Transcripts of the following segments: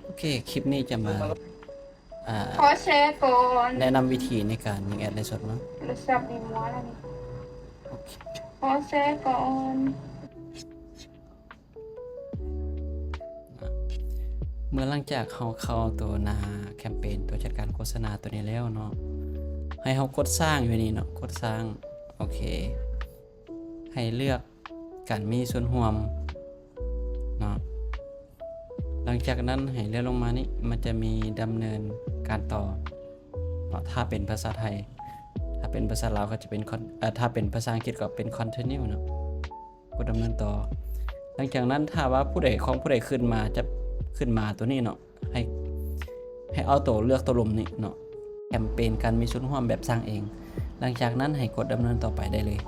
ໂອເຄ ຄລິບນີ້ຈະມາ ອ່າ ຂໍແຊກ່ອນ ແນະນຳວິທີໃນການຍິງແອດໄລຟ໌ສົດເນາະ. ໂທລະສັບມີມົວແລ້ວນີ້ ໂອເຄ ຂໍແຊກ່ອນ. ເມື່ອຫຼັງຈາກເຮົາເຂົ້າໂຕໜ້າແຄມເປນ ໂຕຈັດການໂຄສະນາໂຕນີ້ແລ້ວເນາະ ໃຫ້ເຮົາກົດສ້າງຢູ່ນີ້ເນາະ ກົດສ້າງ ໂອເຄ ໃຫ້ເລືອກການມີສ່ວນຮ່ວມເນາະ. ຫຼັງຈາກນັ້ນໃຫ້ເລື່ອນລົງມານີ້ ມັນຈະມີດຳເນີນການຕໍ່ເນາະ ຖ້າເປັນພາສາໄທ ຖ້າເປັນພາສາລາວກໍຈະເປັນ Con- ເອີ ຖ້າເປັນພາສາອັງກິດກໍເປັນ Continue ເນາະ. ກົດດຳເນີນຕໍ່. ຫຼັງຈາກນັ້ນຖ້າວ່າຜູ້ໃດ ຂອງຜູ້ໃດຂຶ້ນມາ ຈະຂຶ້ນມາໂຕນີ້ເນາະ ໃຫ້ ໃຫ້ເອົາໂຕເລືອກໂຕລຸ່ມນີ້ເນາະ ແຄມເປນການມີສ່ວນຮ່ວມແບບສ້າງເອງ. ຫຼັງຈາກນັ້ນໃຫ້ກົດດຳເນີນຕໍ່ໄປໄດ້ເລີຍ.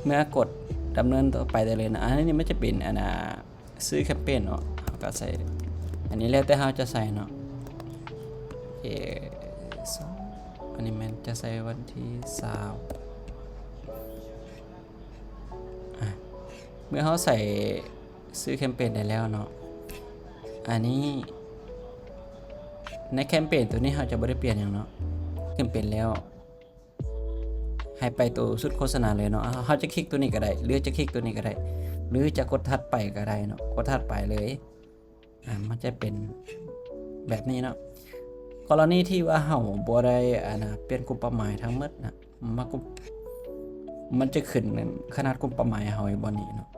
ເມື່ອກົດດຳເນີນຕໍ່ໄປໄດ້ເລີຍນະ ອັນນີ້ມັນຈະເປັນ ອັນນ່າ ຊື່ແຄມເປນເນາະ ເຮົາກໍໃສ່ ອັນນີ້ແລ້ວແຕ່ເຮົາຈະໃສ່ເນາະ. ເອ ສອງ ອັນນີ້ແມ່ນຈະໃສ່ວັນທີຊາວ. ອາ ເມື່ອເຮົາໃສ່ຊື່ແຄມເປນໄດ້ແລ້ວເນາະ ອັນນີ້ ໃນແຄມເປນໂຕນີ້ເຮົາຈະບໍ່ໄດ້ປ່ຽນຫຍັງເນາະ ແຄມເປນແລ້ວ ໃຫ້ໄປໂຕຊຸດໂຄສະນາເລີຍເນາະ. ເຮົາຈະຄລິກໂຕນີ້ກໍໄດ້ ຫຼືຈະຄລິກໂຕນີ້ກໍໄດ້ ຫຼືຈະກົດຖັດໄປກໍໄດ້ເນາະ ກົດຖັດໄປເລີຍ. ອາ ມັນຈະເປັນແບບນີ້ເນາະ. ກໍລະນີທີ່ວ່າເຮົາບໍ່ໄດ້ ອັນນ່າ ປ່ຽນກຸ່ມເປົ້າໝາຍທັງໝົດນະ ມາກຸ່ມ ມັນຈະຂຶ້ນຂະໜາດກຸ່ມເປົ້າໝາຍເຮົາຢູ່ບ່ອນນີ້ເນາະ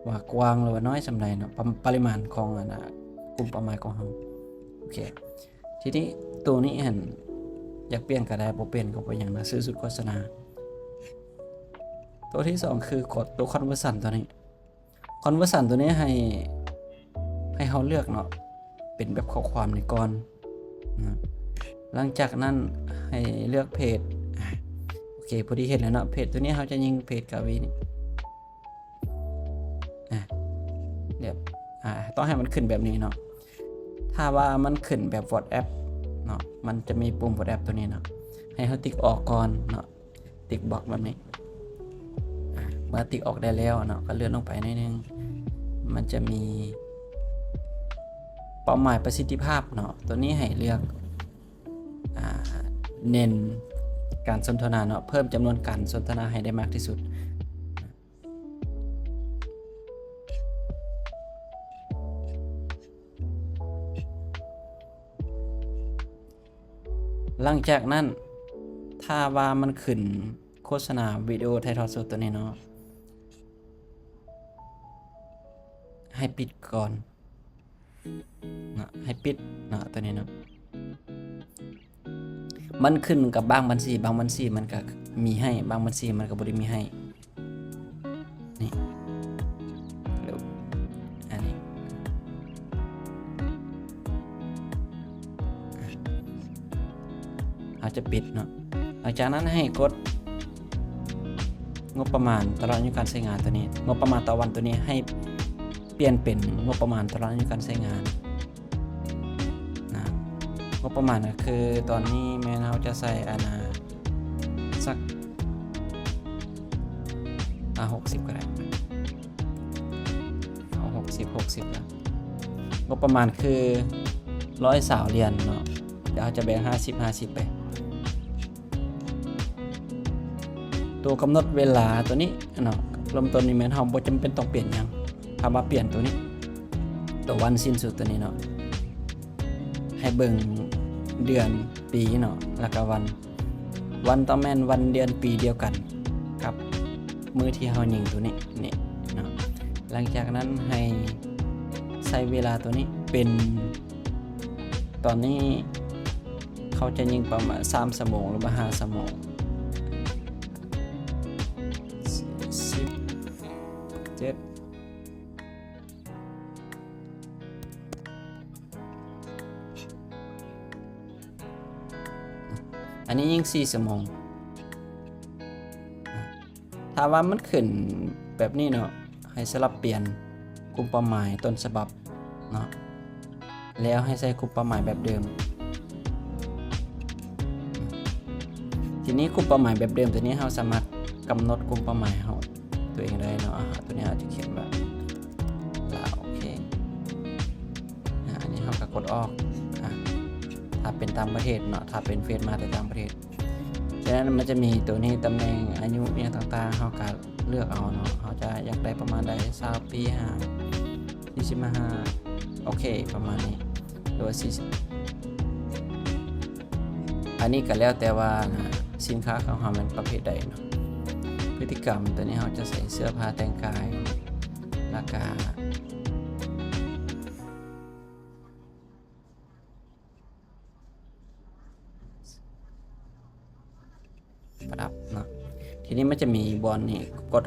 ວ່າກວ້າງ ຫຼືວ່ານ້ອຍສ່ຳໃດເນາະ ປະ- ປະລິມານຂອງ ອັນນ່າ ກຸ່ມເປົ້າໝາຍຂອງເຮົາ. ໂອເຄ ທີນີ້ໂຕນີ້ຫັ້ນ ຢາກປ່ຽນກໍໄດ້ ບໍ່ປ່ຽນກໍບໍ່ຫຍັງນະ ຊື່ຊຸດໂຄສະນາ. ໂຕທີສອງຄືໂຕ Conversion ໂຕນີ້ Conversion ໂຕນີ້ໃຫ້ ໃຫ້ເຮົາເລືອກເນາະ ເປັນແບບຂໍ້ຄວາມນີ້ກ່ອນນະ. ຫຼັງຈາກນັ້ນໃຫ້ເລືອກເພຈ ອາ ໂອເຄ ພໍດີເຫັນແລ້ວເນາະ ເພຈໂຕນີ້ເຮົາຈະຍິງເພຈກາວີນີ້ ອາ ແບບ ອາ ຕ້ອງໃຫ້ມັນຂຶ້ນແບບນີ້ເນາະ. ຖ້າວ່າມັນຂຶ້ນແບບ WhatsApp ເນາະ ມັນຈະມີປຸ່ມ WhatsApp ໂຕນີ້ເນາະ ໃຫ້ເຮົາຕິກອອກກ່ອນເນາະ ຕິກບັອກແບບນີ້. ອາ ເມື່ອຕິກອອກໄດ້ແລ້ວເນາະ ກໍເລື່ອນລົງໄປໜ້ອຍໜຶ່ງ ມັນຈະມີເປົ້າໝາຍປະສິດທິພາບເນາະ ໂຕນີ້ໃຫ້ເລືອກ ອາ ເນັ້ນການສົນທະນາເນາະ ເພີ່ມຈຳນວນການສົນທະນາໃຫ້ໄດ້ມາກທີ່ສຸດ. ຫຼັງຈາກນັ້ນ ຖ້າວ່າມັນຂຶ້ນໂຄສະນາວິດີໂອຖ່າຍທອດສົດໂຕນີ້ເນາະ ໃຫ້ປິດກ່ອນເນາະ ໃຫ້ປິດເນາະ ໂຕນີ້ເນາະ. ມັນຂຶ້ນກັບບາງບັນຊີ ບາງບັນຊີມັນກະມີໃຫ້ ບາງບັນຊີມັນກະບໍ່ໄດ້ມີໃຫ້. ນີ້ ແລ້ວອັນນີ້ ອາ ເຮົາຈະປິດເນາະ. ຫຼັງຈາກນັ້ນໃຫ້ກົດງົບປະມານຕະຫຼອດອາຍຸການໃຊ້ງານໂຕນີ້ ງົບປະມານຕໍ່ວັນໂຕນີ້ໃຫ້ປ່ຽນເປັນງົບປະມານຕະຫຼອດອາຍຸການໃຊ້ງານ. ນະ ງົບປະມານກໍຄືຕອນນີ້ແມ່ນເຮົາຈະໃສ່ອັນນ່າ ສັກ ອາ ຫົກສິບກໍໄດ້ ເອົາຫົກສິບ ຫົກສິບລະ ງົບປະມານຄືຮ້ອຍຊາວຫຼຽນເນາະ ດຽວເຮົາຈະແບ່ງຫ້າສິບ ຫ້າສິບໄປ. ໂຕກຳນົດເວລາໂຕນີ້ເນາະ ເລີ່ມຕົ້ນນີ້ແມ່ນເຮົາບໍ່ຈຳເປັນຕ້ອງປ່ຽນຫຍັງ. ຖ້າວ່າປ່ຽນໂຕນີ້ ໂຕວັນສິ້ນສຸດໂຕນີ້ເນາະ ໃຫ້ເບິ່ງເດືອນ ປີເນາະ ແລ້ວກະວັນ ວັນຕ້ອງແມ່ນວັນເດືອນປີດຽວກັນກັບມື້ທີ່ເຮົາຍິງໂຕນີ້ ນີ້ເນາະ. ຫຼັງຈາກນັ້ນໃຫ້ໃຊ້ເວລາໂຕນີ້ເປັນ ຕອນນີ້ເຂົາຈະຍິງປະມານສາມຊົ່ວໂມງ ຫຼືວ່າຫ້າຊົ່ວໂມງ ສິບເຈັດ ອັນນີ້ຍິງສີ່ຊົ່ວໂມງ. ຖ້າວ່າມັນຂຶ້ນແບບນີ້ເນາະ ໃຫ້ສະຫຼັບປ່ຽນກຸ່ມເປົ້າໝາຍຕົ້ນສະບັບເນາະ ແລ້ວໃຫ້ໃສ່ກຸ່ມເປົ້າໝາຍແບບເດີມ. ທີນີ້ກຸ່ມເປົ້າໝາຍແບບເດີມໂຕນີ້ ເຮົາສາມາດກຳນົດກຸ່ມເປົ້າໝາຍເຮົາ ໂຕເອງໄດ້ເນາະ. ອາ ໂຕນີ້ເຮົາຈະຂຽນວ່າ ລາວ ໂອເຄ ອາ ກົດອອກ ອາ ຖ້າເປັນຕ່າງປະເທດເນາະ ຖ້າເປັນເຟສມາແຕ່ຕ່າງປະເທດ. ສະນັ້ນມັນຈະມີໂຕນີ້ ຕຳແໜ່ງ ອາຍຸ ອີ່ຫຍັງຕ່າງໆ ເຮົາກະເລືອກເອົາເນາະ ເຮົາຈະຢາກໄດ້ປະມານໃດ ຊາວປີຫາ ສີ່ສິບຫ້າ ໂອເຄ ປະມານນີ້ ຫຼືວ່າສີ່ສິບ ອັນນີ້ກະແລ້ວແຕ່ວ່າສິນຄ້າຂອງເຮົາແມ່ນປະເພດໃດເນາະ. ພຶດຕິກຳ ໂຕນີ້ເຮົາຈະໃສ່ເສື້ອຜ້າແຕ່ງກາຍ ລະກະ ປະດັບເນາະ. ທີນີ້ມັນຈະມີບ່ອນນີ້ ກົດ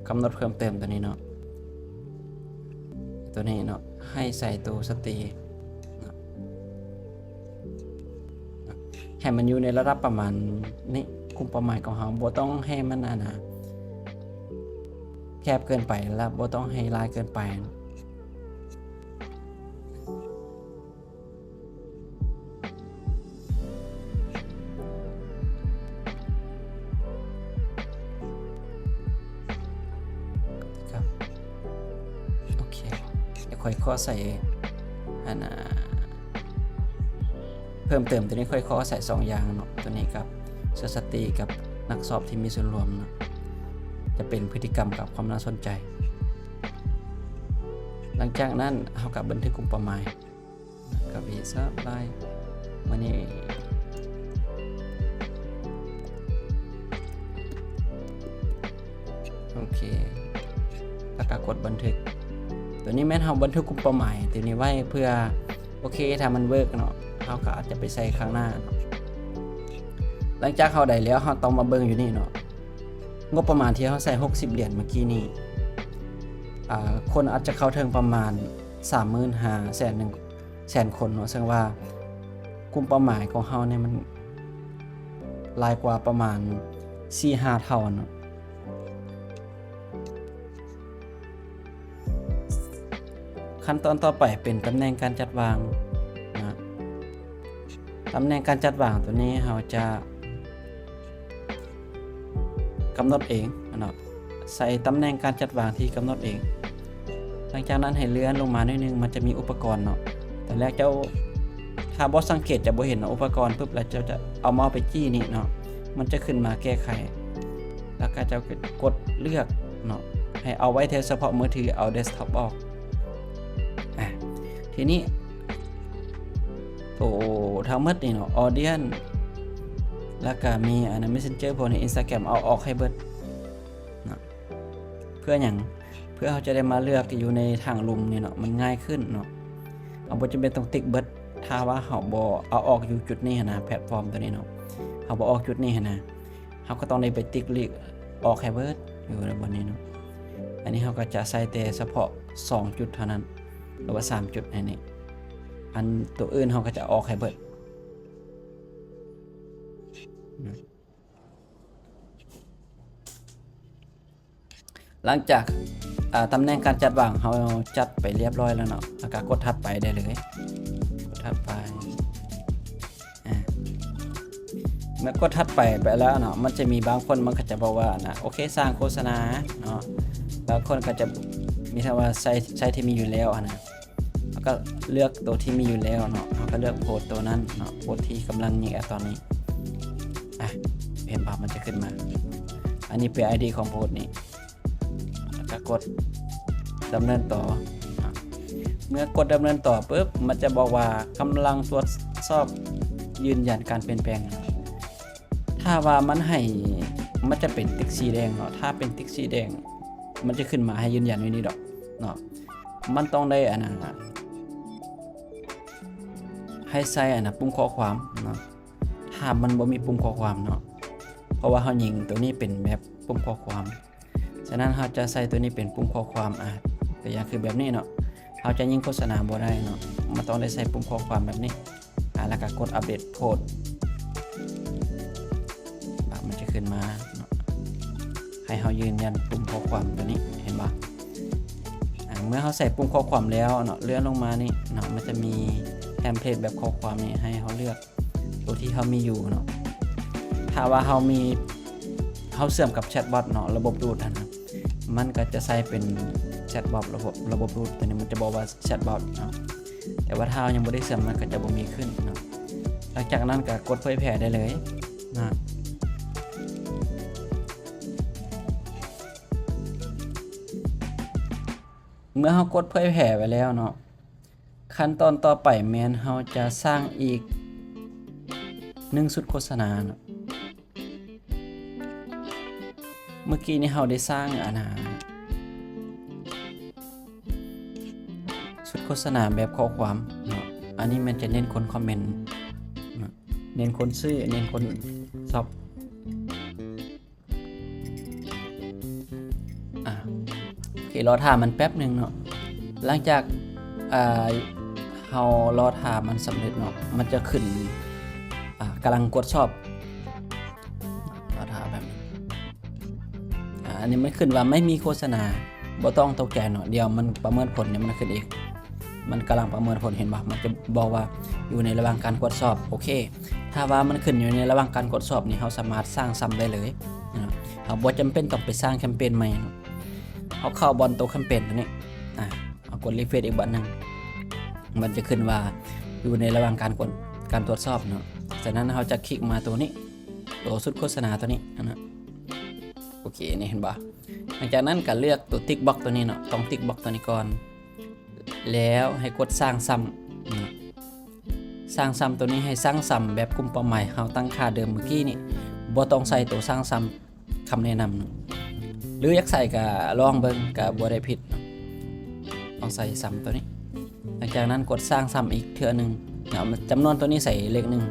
ກຳນົດເພີ່ມເຕີມໂຕນີ້ເນາະ ໂຕນີ້ເນາະ ໃຫ້ໃສ່ໂຕສະເຕເນາະ ໃຫ້ມັນຢູ່ໃນລະດັບປະມານນີ້ ກຸ່ມເປົ້າໝາຍຂອງເຮົາ ບໍ່ຕ້ອງໃຫ້ມັນ ອັນນະ ແຄບເກີນໄປ ແລະ ບໍ່ຕ້ອງໃຫ້ຫຼາຍເກີນໄປ. ຄັບ ໂອເຄ ດຽວຂ້ອຍຂໍໃສ່ ອັນນະ ເພີ່ມເຕີມໂຕນີ້ ຂ້ອຍຂໍໃສ່ສອງຢ່າງເນາະ ໂຕນີ້ກັບສະສະຕິກັບນັກສອບທີ່ມີສ່ວນຮ່ວມເນາະ ຈະເປັນພຶດຕິກຳກັບຄວາມໜ້າສົນໃຈ. ຫຼັງຈາກນັ້ນເຮົາກະບັນທຶກກຸ່ມເປົ້າໝາຍ ກະເວຊະລາຍ ມື້ນີ້ ໂອເຄ ແລ້ວກະກົດບັນທຶກ. ໂຕນີ້ແມ່ນເຮົາບັນທຶກກຸ່ມເປົ້າໝາຍໂຕນີ້ໄວ້ເພື່ອ ໂອເຄ ຖ້າມັນເວີກເນາະ ເຮົາກະອາດຈະໄປໃສ່ຂ້າງໜ້າເນາະ. ຫຼັງຈາກເຮົາໄດ້ແລ້ວ ເຮົາຕ້ອງມາເບິ່ງຢູ່ນີ້ເນາະ ງົບປະມານທີ່ເຮົາໃສ່ຫົກສິບຫຼຽນເມື່ອກີ້ນີ້ ອາ ຄົນອາດຈະເຂົ້າເຖິງປະມານສາມໝື່ນຫ້າແສນ ໜຶ່ງແສນຄົນເນາະ ເຊິ່ງວ່າກຸ່ມເປົ້າໝາຍຂອງເຮົານີ້ມັນຫຼາຍກວ່າປະມານສີ່ຫ້າເທົ່າເນາະ. ຂັ້ນຕອນຕໍ່ໄປເປັນຕຳແໜ່ງການຈັດວາງນະ ຕຳແໜ່ງການຈັດວາງໂຕນີ້ເຮົາຈະ ກຳນົດເອງເນາະ ໃສ່ຕຳແໜ່ງການຈັດວາງທີ່ກຳນົດເອງ. ຫຼັງຈາກນັ້ນໃຫ້ເລື່ອນລົງມາໜ້ອຍໜຶ່ງ ມັນຈະມີອຸປະກອນເນາະ ຕອນແລກເຈົ້າ ຖ້າບໍ່ສັງເກດຈະບໍ່ເຫັນເນາະ ອຸປະກອນປຶບ ແລ້ວເຈົ້າຈະເອົາເມົາສ໌ໄປຈີ້ນີ້ເນາະ ມັນຈະຂຶ້ນມາແກ້ໄຂ ແລ້ວກະເຈົ້າກໍກົດເລືອກເນາະ ໃຫ້ເອົາໄວ້ແຕ່ສະເພາະມືຖື ເອົາເດັສທັອບອອກ. ອາ ທີນີ້ ໂຕທັງໝົດນີ້ເນາະ ອອດຽນ ແລ້ວກະມີອັນນັ້ນ ເມສເຊັນເຈີ ພວກນີ້ ອິນສະຕາແກຣມ ເອົາອອກໃຫ້ເບິດເນາະ. ເພື່ອຫຍັງ? ເພື່ອເຮົາຈະໄດ້ມາເລືອກຢູ່ໃນທາງລຸ່ມນີ້ເນາະ ມັນງ່າຍຂຶ້ນເນາະ. ເຮົາບໍ່ຈຳເປັນຕ້ອງຕິກເບິດ ຖ້າວ່າເຮົາບໍ່ເອົາອອກຢູ່ຈຸດນີ້ຫັ້ນນະ ແພລດຟອມໂຕນີ້ເນາະ ເຮົາບໍ່ອອກຈຸດນີ້ຫັ້ນນະ ເຮົາກໍຕ້ອງໄດ້ໄປຕິກລີກອອກໃຫ້ເບິດຢູ່ໃນບ່ອນນີ້ເນາະ. ອັນນີ້ເຮົາກໍຈະໃສ່ແຕ່ສະເພາະສອງຈຸດເທົ່ານັ້ນ ຫຼືວ່າສາມຈຸດໃນນີ້ ອັນໂຕອື່ນເຮົາກໍຈະອອກໃຫ້ເບິດ. ຫຼັງຈາກ ອາ ຕຳແໜ່ງການຈັດວາງເຮົາຈັດໄປລຽບຮ້ອຍແລ້ວເນາະ ແລ້ວກໍກົດຖັດໄປໄດ້ເລີຍ ກົດຖັດໄປ. ອາ ເມື່ອກົດຖັດໄປ ໄປແລ້ວເນາະ ມັນຈະມີບາງຄົນມັນກໍຈະບອກວ່ານະ ໂອເຄ ສ້າງໂຄສະນາເນາະ ບາງຄົນກໍຈະມີຄຳວ່າໃຊ້ ໃຊ້ທີ່ມີຢູ່ແລ້ວຫັ້ນນະ ເຮົາກໍເລືອກໂຕທີ່ມີຢູ່ແລ້ວເນາະ ເຮົາກໍເລືອກໂພສໂຕນັ້ນເນາະ ໂພສທີ່ກຳລັງຍິງແອັດຕອນນີ້. ອາ ເຫັນບໍ່ ມັນຈະຂຶ້ນມາ ອັນນີ້ເປັນໄອດີຂອງໂພສນີ້ ແລ້ວກໍກົດດຳເນີນຕໍ່. ເມື່ອກົດດຳເນີນຕໍ່ປຶບ ມັນຈະບອກວ່າກຳລັງตรวจสอบ ຢືນຢັນການປ່ຽນແປງ. ຖ້າວ່າມັນໃຫ້ ມັນຈະເປັນຕິກສີແດງເນາະ ຖ້າເປັນຕິກສີແດງ ມັນຈະຂຶ້ນມາໃຫ້ຢືນຢັນຢູ່ນີ້ດອກເນາະ. ມັນຕ້ອງໄດ້ອັນນະ ໃຫ້ໃສ່ອັນນະ ປຸ່ມຂໍ້ຄວາມເນາະ ຖ້າມັນບໍ່ມີປຸ່ມຂໍ້ຄວາມເນາະ ເພາະວ່າເຮົາຍິງໂຕນີ້ເປັນແບບປຸ່ມຂໍ້ຄວາມ. ສະນັ້ນເຮົາຈະໃສ່ໂຕນີ້ເປັນປຸ່ມຂໍ້ຄວາມ ອາ ຕົວຢ່າງຄືແບບນີ້ເນາະ ເຮົາຈະຍິງໂຄສະນາບໍ່ໄດ້ເນາະ ມັນຕ້ອງໄດ້ໃສ່ປຸ່ມຂໍ້ຄວາມແບບນີ້ ອາ ແລ້ວກໍກົດອັບເດດໂພສ ອາ ມັນຈະຂຶ້ນມາເນາະ ໃຫ້ເຮົາຢືນຢັນປຸ່ມຂໍ້ຄວາມໂຕນີ້ ເຫັນບໍ່? ອາ ເມື່ອເຮົາໃສ່ປຸ່ມຂໍ້ຄວາມແລ້ວເນາະ ເລື່ອນລົງມານີ້ເນາະ ມັນຈະມີເທັມເພລດແບບຂໍ້ຄວາມນີ້ໃຫ້ເຮົາເລືອກ ໂຕທີ່ເຮົາມີຢູ່ເນາະ. ຖ້າວ່າເຮົາມີ ເຮົາເຊື່ອມກັບແຊັດບອດເນາະ ລະບົບ Root ຫັ້ນນະ ມັນກໍຈະໃຊ້ເປັນແຊັດບອດ ລະບົບ ລະບົບ Root ໂຕນີ້ມັນຈະບອກວ່າແຊັດບອດເນາະ. ແຕ່ວ່າຖ້າເຮົາຍັງບໍ່ໄດ້ເຊື່ອມ ມັນກໍຈະບໍ່ມີຂຶ້ນເນາະ. ຫຼັງຈາກນັ້ນກໍກົດເຜີຍແຜ່ໄດ້ເລີຍເນາະ. ເມື່ອເຮົາກົດເຜີຍແຜ່ໄປແລ້ວເນາະ, ຂັ້ນຕອນຕໍ່ໄປແມ່ນເຮົາຈະສ້າງອີກໜຶ່ງຊຸດໂຄສະນາເນາະ. ເມື່ອກີ້ນີ້ເຮົາໄດ້ສ້າງອັນນາ ຊຸດໂຄສະນາແບບຂໍ້ຄວາມເນາະ. ອັນນີ້ແມ່ນຈະເນັ້ນຄົນຄອມເມັນເນາະ, ເນັ້ນຄົນຊື້ ເນັ້ນຄົນຊັອບ. ອາ ໂອເຄ ລໍຖ້າມັນແປັບໜຶ່ງເນາະ. ຫຼັງຈາກ ອາ ເຮົາລໍຖ້າມັນສຳເລັດເນາະ, ມັນຈະຂຶ້ນ ອາ ກຳລັງກວດສອບ. ລໍຖ້າແປັບໜຶ່ງ. ອາ ອັນນີ້ມັນຂຶ້ນວ່າໄມ່ມີໂຄສະນາ, ບໍ່ຕ້ອງຕົກໃຈເນາະ, ດຽວມັນປະເມີນຜົນ ດຽວມັນຂຶ້ນເອງ. ມັນກຳລັງປະເມີນຜົນ ເຫັນບໍ່? ມັນຈະບອກວ່າຢູ່ໃນລະຫວ່າງການກວດສອບ. ໂອເຄ ຖ້າວ່າມັນຂຶ້ນຢູ່ໃນລະຫວ່າງການກວດສອບນີ້ ເຮົາສາມາດສ້າງຊ້ຳໄດ້ເລີຍເນາະ. ເຮົາບໍ່ຈຳເປັນຕ້ອງໄປສ້າງແຄມເປນໃໝ່ເນາະ. ເຮົາເຂົ້າບ່ອນໂຕແຄມເປນຕົວນີ້ ອາ ເຮົາກົດ refresh ອີກບາດໜຶ່ງ, ມັນຈະຂຶ້ນວ່າຢູ່ໃນລະຫວ່າງການກວດ ການກວດສອບເນາະ. ສະນັ້ນເຮົາຈະຄລິກມາຕົວນີ້ ຕົວຊຸດໂຄສະນາຕົວນີ້ເນາະ. ໂອເຄ ນີ້ເຫັນບໍ່? ຫຼັງຈາກນັ້ນກໍເລືອກຕົວຕິກບັອກຕົວນີ້ເນາະ, ຕ້ອງຕິກບັອກຕົວນີ້ກ່ອນ ແລ້ວໃຫ້ກົດສ້າງຊ້ຳເນາະ. ສ້າງຊ້ຳຕົວນີ້ໃຫ້ສ້າງຊ້ຳແບບກຸ່ມເປົ້າໝາຍເຮົາຕັ້ງຄ່າເດີມມື້ກີ້ນີ້, ບໍ່ຕ້ອງໃສ່ໂຕສ້າງຊ້ຳ ຄຳແນະນຳເນາະ. ຫຼືຢາກໃສ່ກໍລອງເບິ່ງ ກໍບໍ່ໄດ້ຜິດເນາະ. ຕ້ອງໃສ່ຊ້ຳຕົວນີ້. ຫຼັງຈາກນັ້ນກົດສ້າງຊ້ຳອີກເທື່ອໜຶ່ງເນາະ, ຈຳນວນຕົວນີ້ໃສ່ເລກໜຶ່ງ,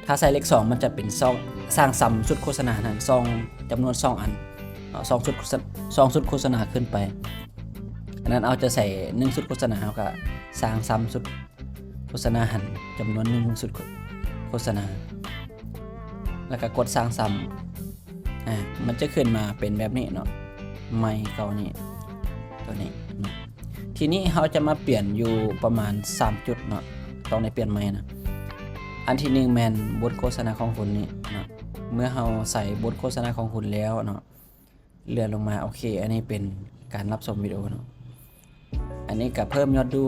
ຖ້າໃສ່ເລກສອງ ມັນຈະເປັນຊ່ອງ ສ້າງຊ້ຳຊຸດໂຄສະນານັ້ນ ຊ່ອງ ຈຳນວນສອງອັນເນາະ, ສອງຊຸດ ສອງຊຸດໂຄສະນາຂຶ້ນໄປ. ອັນນັ້ນເຮົາຈະໃສ່ໜຶ່ງຊຸດໂຄສະນາ ເຮົາກໍສ້າງຊ້ຳຊຸດ ໂຄສະນາຫັ້ນຈຳນວນໜຶ່ງຊຸດໂຄສະນາ ແລ້ວກໍກົດສ້າງຊ້ຳ. ອາ ມັນຈະຂຶ້ນມາເປັນແບບນີ້ເນາະ, ໃໝ່ເກົ່ານີ້ ຕົວນີ້ເນາະ. ທີນີ້ເຮົາຈະມາປ່ຽນຢູ່ປະມານສາມຈຸດເນາະ, ຕ້ອງໄດ້ປ່ຽນໃໝ່ນະ. ອັນທີໜຶ່ງແມ່ນບົດໂຄສະນາຂອງຄຸນນີ້ເນາະ. ເມື່ອເຮົາໃສ່ບົດໂຄສະນາຂອງຄຸນແລ້ວເນາະ, ເລື່ອນລົງມາ. ໂອເຄ ອັນນີ້ເປັນການຮັບຊົມວິດີໂອເນາະ. ອັນນີ້ກໍເພີ່ມຍອດດູ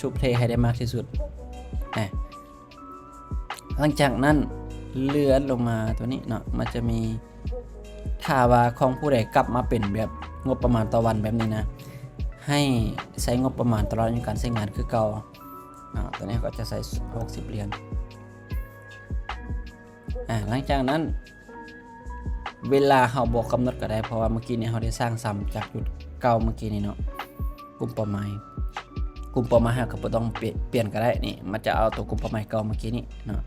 ຊຸບເທໃຫ້ໄດ້ມາກທີ່ສຸດ. ອາ ຫຼັງຈາກນັ້ນເລື່ອນລົງມາຕົວນີ້ເນາະ, ມັນຈະມີ ຖ້າວ່າຂອງຜູ້ໃດກັບມາເປັນແບບງົບປະມານຕໍ່ວັນແບບນີ້ນະ, ໃຫ້ໃຊ້ງົບປະມານຕະຫຼອດອາຍຸການໃຊ້ງານຄືເກົ່າເນາະ. ຕົວນີ້ເຮົາກໍຈະໃສ່ຫົກສິບຫຼຽນ. ອາ ຫຼັງຈາກນັ້ນ ເວລາເຮົາບໍ່ກຳນົດກໍໄດ້ ເພາະວ່າມື້ກີ້ນີ້ເຮົາໄດ້ສ້າງຊ້ຳຈາກຈຸດເກົ່າມື້ກີ້ນີ້ເນາະ. ກຸ່ມເປົ້າໝາຍ ກຸ່ມເປົ້າໝາຍເຮົາກໍບໍ່ຕ້ອງປ່ຽນກໍໄດ້. ນີ້ ມັນຈະເອົາຕົວກຸ່ມເປົ້າໝາຍເກົ່າມື້ກີ້ນີ້ເນາະ.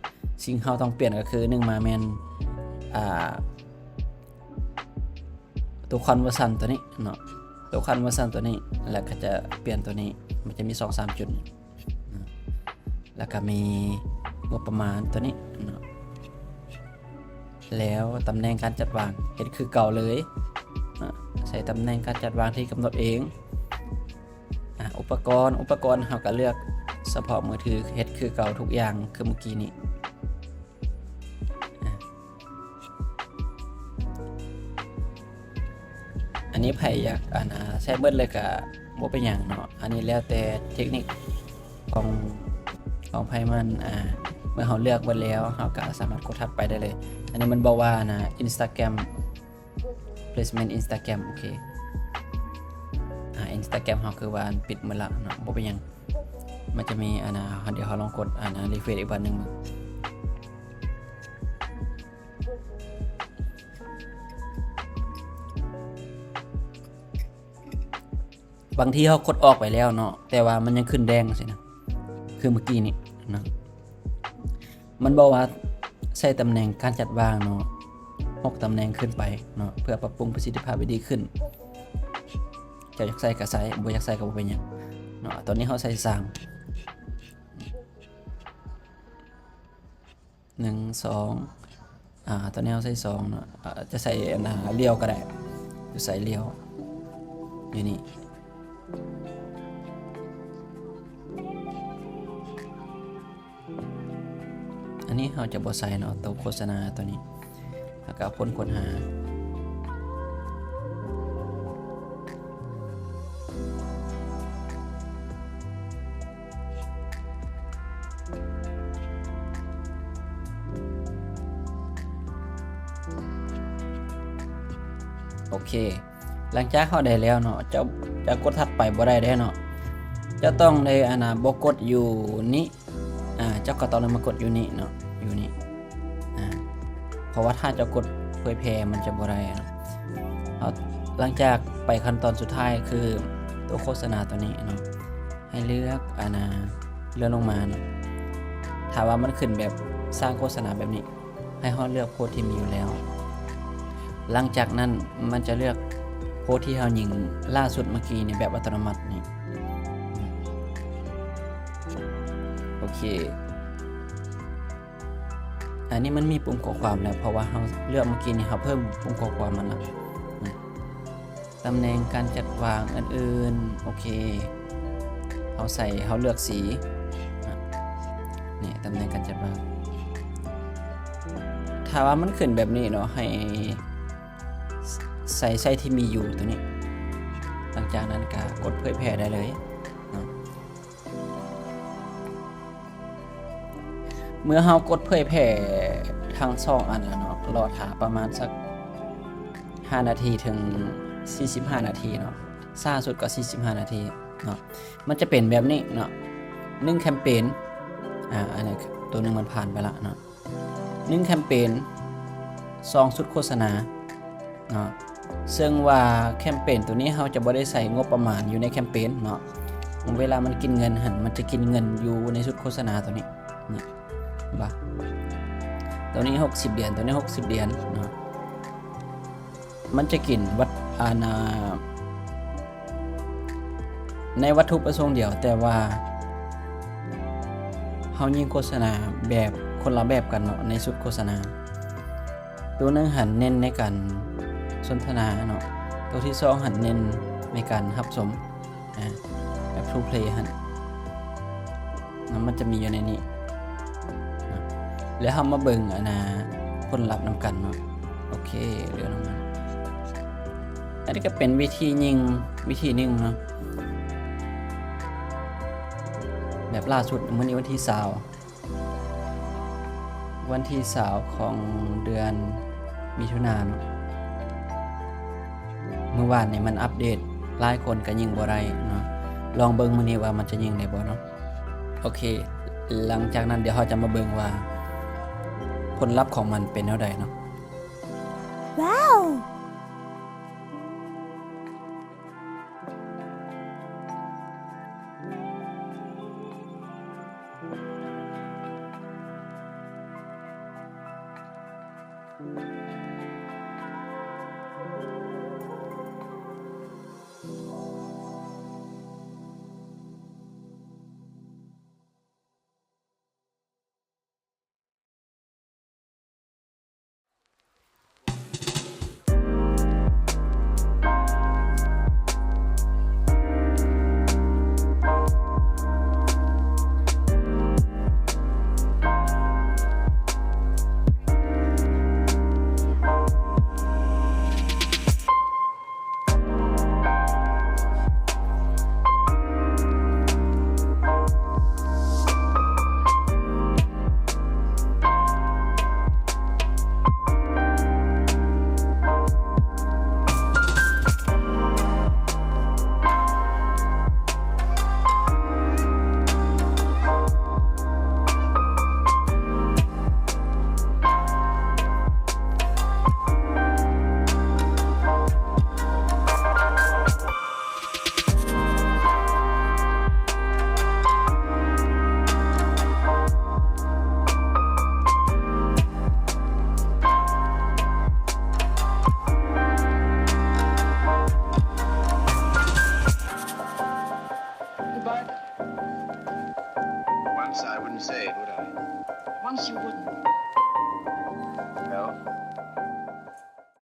ສິ່ງເຮົາຕ້ອງປ່ຽນກໍຄື ໜຶ່ງມາແມ່ນ ອ່າ ຕົວ conversion ຕົວນີ້ເນາະ, ຕົວ conversion ຕົວນີ້ ແລ້ວກໍຈະປ່ຽນຕົວນີ້. ມັນຈະມີສອງສາມຈຸດ ແລ້ວກໍມີງົບປະມານຕົວນີ້ເນາະ, ແລ້ວຕຳແໜ່ງການຈັດວາງເຮັດຄືເກົ່າເລີຍເນາະ, ໃສ່ຕຳແໜ່ງການຈັດວາງທີ່ກຳນົດເອງ. ອາ ອຸປະກອນ ອຸປະກອນເຮົາກໍເລືອກສະເພາະມືຖື, ເຮັດຄືເກົ່າທຸກຢ່າງຄືມື້ກີ້ນີ້. ອັນນີ້ໃຜຢາກ ອັນ ອາ ໃຊ້ເບິດເລີຍກະບໍ່ເປັນຫຍັງເນາະ, ອັນນີ້ແລ້ວແຕ່ເທັກນິກຂອງ ຂອງໃຜມັນ. ອາ ເມື່ອເຮົາເລືອກເບິດແລ້ວ ເຮົາກະສາມາດກົດຖັດໄປໄດ້ເລີຍ. ອັນນີ້ມັນບອກວ່າ ອັນ Instagram placement Instagram. ໂອເຄ ອາ Instagram ເຮົາຄືວ່າປິດໝົດລະເນາະ, ບໍ່ເປັນຫຍັງ. ມັນຈະມີ ອັນ ອາ ດຽວເຮົາລອງກົດ ອັນ ອາ refresh ອີກບາດໜຶ່ງເບິ່ງ. ບາງທີເຮົາກົດອອກໄປແລ້ວເນາະ, ແຕ່ວ່າມັນຍັງຂຶ້ນແດງຊີ້ນະ, ຄືເມື່ອກີ້ນີ້ເນາະ. ມັນບອກວ່າໃສ່ຕຳແໜ່ງການຈັດວາງເນາະ, ຫົກຕຳແໜ່ງຂຶ້ນໄປເນາະ, ເພື່ອປັບປຸງປະສິດທິພາບໃຫ້ດີຂຶ້ນ. ເຈົ້າຢາກໃສ່ກໍໃສ່, ບໍ່ຢາກໃສ່ກໍບໍ່ເປັນຫຍັງເນາະ. ຕອນນີ້ເຮົາໃສ່ສາມ ໜຶ່ງ ສອງ ອາ ຕອນນີ້ເຮົາໃສ່ສອງເນາະ, ອາ ຈະໃສ່ ອັນ ອາ ລ້ຽວກໍໄດ້, ຈະໃສ່ລ້ຽວຢູ່ນີ້. ອັນນີ້ເຮົາຈະບໍ່ໃສ່ເນາະ, ຕົວໂຄສະນາຕົວນີ້. ແລ້ວກໍຄົ້ນຄົ້ນຫາ. ໂອເຄ ຫຼັງຈາກເຮົາໄດ້ແລ້ວເນາະ ເຈົ້າຈະກົດຖັດໄປບໍ່ໄດ້ເດ້ເນາະ ເຈົ້າຕ້ອງໄດ້ ອັນນ່າ ບໍ່ກົດຢູ່ນີ້ ອ່າ ເຈົ້າກໍຕ້ອງໄດ້ມາກົດຢູ່ນີ້ເນາະ ຢູ່ນີ້ ອ່າ ເພາະວ່າຖ້າເຈົ້າກົດເຜີຍແຜ່ມັນຈະບໍ່ໄດ້ເນາະ. ເຮົາ ຫຼັງຈາກໄປຂັ້ນຕອນສຸດທ້າຍຄືຕົວໂຄສະນາຕົວນີ້ເນາະ ໃຫ້ເລືອກ ອັນນ່າ ເລື່ອນລົງມາເນາະ ຖ້າວ່າມັນຂຶ້ນແບບສ້າງໂຄສະນາແບບນີ້ ໃຫ້ເຮົາເລືອກໂພສທີ່ມີຢູ່ແລ້ວ ຫຼັງຈາກນັ້ນມັນຈະເລືອກໂພສທີ່ເຮົາຍິງລ່າສຸດເມື່ອກີ້ນີ້ແບບອັດຕະໂນມັດນີ້. ໂອເຄ ອັນນີ້ມັນມີປຸ່ມຂໍ້ຄວາມແລ້ວ ເພາະວ່າເຮົາເລືອກເມື່ອກີ້ນີ້ ເຮົາເພີ່ມປຸ່ມຂໍ້ຄວາມມັນລະ. ຕຳແໜ່ງການຈັດວາງອື່ນໆ ໂອເຄ ເຮົາໃສ່ ເຮົາເລືອກສີ ນີ້ ຕຳແໜ່ງການຈັດວາງ ຖ້າວ່າມັນຂຶ້ນແບບນີ້ເນາະ ໃຫ້ໃສ່ ໃສ່ທີ່ມີຢູ່ຕົວນີ້ ຫຼັງຈາກນັ້ນກໍກົດເຜີຍແຜ່ໄດ້ເລີຍເນາະ. ເມື່ອເຮົາກົດເຜີຍແຜ່ທັງສອງອັນແລ້ວເນາະ ລໍຖ້າປະມານສັກຫ້ານາທີເຖິງສີ່ສິບຫ້ານາທີເນາະ ຊ້າສຸດກໍສີ່ສິບຫ້ານາທີເນາະ ມັນຈະເປັນແບບນີ້ເນາະ ໜຶ່ງແຄມເປນ ອາ ອັນນີ້ຕົວໜຶ່ງມັນຜ່ານໄປລະເນາະ ໜຶ່ງແຄມເປນ ສອງຊຸດໂຄສະນາເນາະ ເຊິ່ງວ່າແຄມເປນຕົວນີ້ເຮົາຈະບໍ່ໄດ້ໃຊ້ງົບປະມານຢູ່ໃນແຄມເປນເນາະ ເວລາມັນກິນເງິນຫັ້ນ ມັນຈະກິນເງິນຢູ່ໃນຊຸດໂຄສະນາຕົວນີ້ ນີ້ ເຫັນບໍ່ ຕົວນີ້ຫົກສິບຫຼຽນ ຕົວນີ້ຫົກສິບຫຼຽນເນາະ ມັນຈະກິນວັດ ອັນນ່າ ໃນວັດຖຸປະສົງດຽວ ແຕ່ວ່າເຮົາຍິງໂຄສະນາແບບຄົນລະແບບກັນເນາະ ໃນຊຸດໂຄສະນາ ຕົວໜຶ່ງຫັ້ນເນັ້ນໃນການສົນທະນາເນາະ ຕົວທີສອງຫັ້ນເນັ້ນໃນການຮັບຊົມ ອາ ແບບທູເພລຫັ້ນ ມັນຈະມີຢູ່ໃນນີ້ ແລ້ວເຮົາມາເບິ່ງ ອັນນ່າ ຜົນລັບນຳກັນເນາະ. ໂອເຄ ເລື່ອນລົງມາ ອັນນີ້ກໍເປັນວິທີຍິງວິທີໜຶ່ງເນາະ ແບບລ່າສຸດ ມື້ນີ້ວັນທີຊາວ ວັນທີຊາວຂອງເດືອນມິຖຸນາເນາະ ມື້ວານນີ້ມັນອັບເດດ ຫຼາຍຄົນກໍຍິງບໍ່ໄດ້ເນາະ ລອງເບິ່ງມື້ນີ້ວ່າມັນຈະຍິງໄດ້ບໍ່ເນາະ. ໂອເຄ ຫຼັງຈາກນັ້ນດຽວເຮົາຈະມາເບິ່ງວ່າຜົນລັບຂອງມັນເປັນແນວໃດເນາະ. ວ້າວ! Goodbye. Once I wouldn't say it, would I? Once you wouldn't.